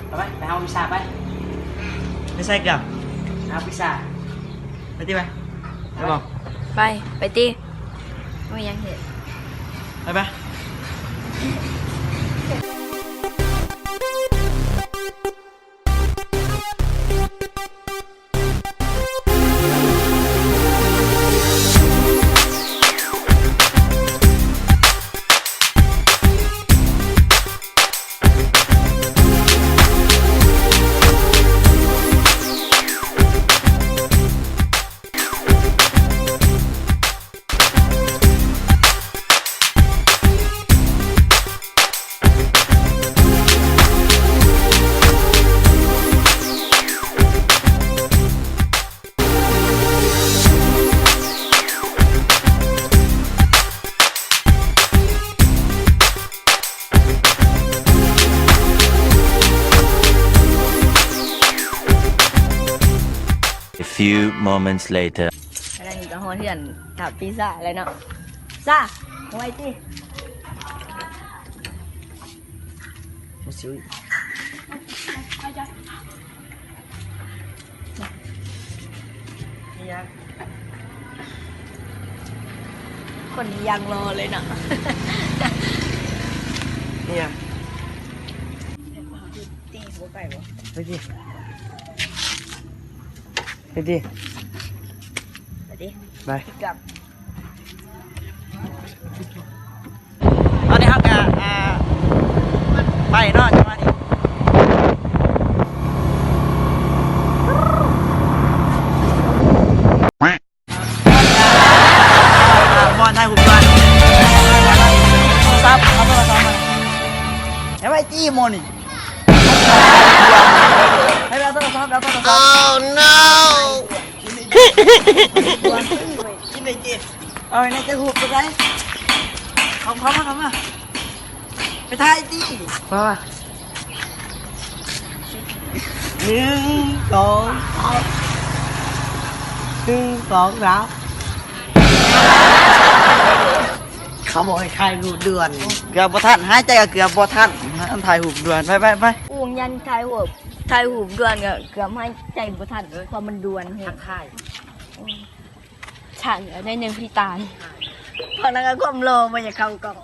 ໄປ ໄປຫາພິຊາໄປ. ໄປໃສກະ? ຫາພິຊາ. ໄປຕິໄປ. ໄປບໍ່? ໄປ ໄປຕິ. ບໍ່ມີຫຍັງເຮັດ. ໄປ ໄປ. A few moments later. ອັນນີ້ກໍຮອດເຮືອນທ້າວປີສາແລ້ວເນາະ. ສາ ໄວຕິ. ມາຊິ ອີຫຍັງ? ຄົນນີ້ຢ່າງຫຼໍ່ເລີຍເນາະ. ອີຫຍັງ? ຕີບໍ່ໄປບໍ່? ໄປຕິ ໄປຕິ ໄປຕິ ໄປ. ຕອນນີ້ເຮົາກະ ອ່າ ໄປເນາະ ຈັງຫວະນີ້. ບ່ອນຖ່າຍຮູບກ່ອນ. ໂທລະສັບ ເອົາໂທລະສັບມາ. ເອົາໄວ້ຕີໝໍນີ້. ໃຫ້ເອົາໂທລະສັບ ເອົາໂທລະສັບ. Oh no! ກິນໄດ້ຕິ. ເອົາໃຫ້ແນ່ ຈະຮູບໄປໃສ? ເຂົ້າມາ ເຂົ້າມາ ເຂົ້າມາ. ໄປຖ່າຍຕິ. ມາ ໜຶ່ງ ສອງ ສາມ. ໜຶ່ງ ສອງ ສາມ. ເຂົາບອກໃຫ້ຖ່າຍຮູບດ່ວນ. ເກືອບບໍ່ທັນ ຫາຍໃຈກໍເກືອບບໍ່ທັນ. ຖ່າຍຮູບດ່ວນ. ໄປ ໄປ ໄປ. ອູ້ ຍັນຖ່າຍຮູບ ຖ່າຍຮູບດ່ວນກໍເກືອບຫາຍໃຈບໍ່ທັນ ເພາະມັນດ່ວນແຮງ. ຖ່າຍ ຊ່າງເອີຍ ໜ້ອຍໜຶ່ງທີ່ຕາຍ. ພວກນັ້ນກໍຄວາມຫຼໍ່ບໍ່ຢາກເຂົ້າກ້ອງ.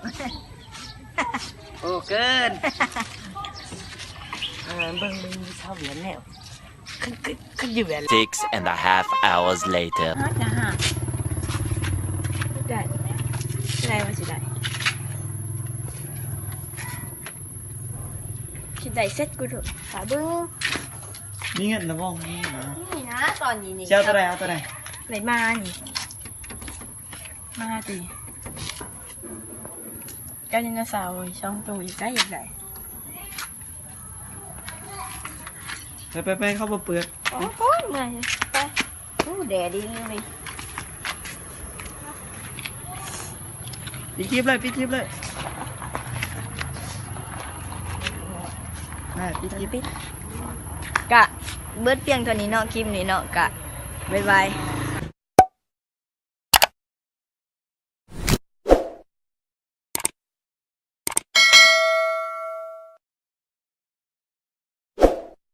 ໂອ້ ເກີນ. ເອີ ເບິ່ງ ເບິ່ງ ເຊົາແລ້ວແນວ ຄື ຄື ຄືຢູ່ແບບ. Six and a half hours later. ຮອດນະຮະ ໄດ້ ໄດ້ວ່າຊິໄດ້ ຄິດໄດ້ເສັດ ກູຖາເບິ່ງ. ມີເງິນນະບໍ່? ມີເງິນນະ? ມີນະ ຕອນນີ້ນີ້. ຊິເອົາໂຕໃດ? ເອົາໂຕໃດ? ໄດ້ມານີ້ ມາຕິ ກັບໄດໂນເສົາສອງໂຕ ຢາກໄດ້ ຢາກໄດ້. ໄປ ໄປ ໄປ ເຂົາບໍ່ເປີດ. ໂອ້ຍ ເມື່ອຍ ໄປ. ໂອ້ ແດດດີເລີຍ. ປິດຄລິບເລີຍ ປິດຄລິບເລີຍ. ອ່າ ປິດຄລິບ. ກະເບິດພຽງເທົ່ານີ້ເນາະ ຄລິບນີ້ເນາະ ກະບາຍບາຍ.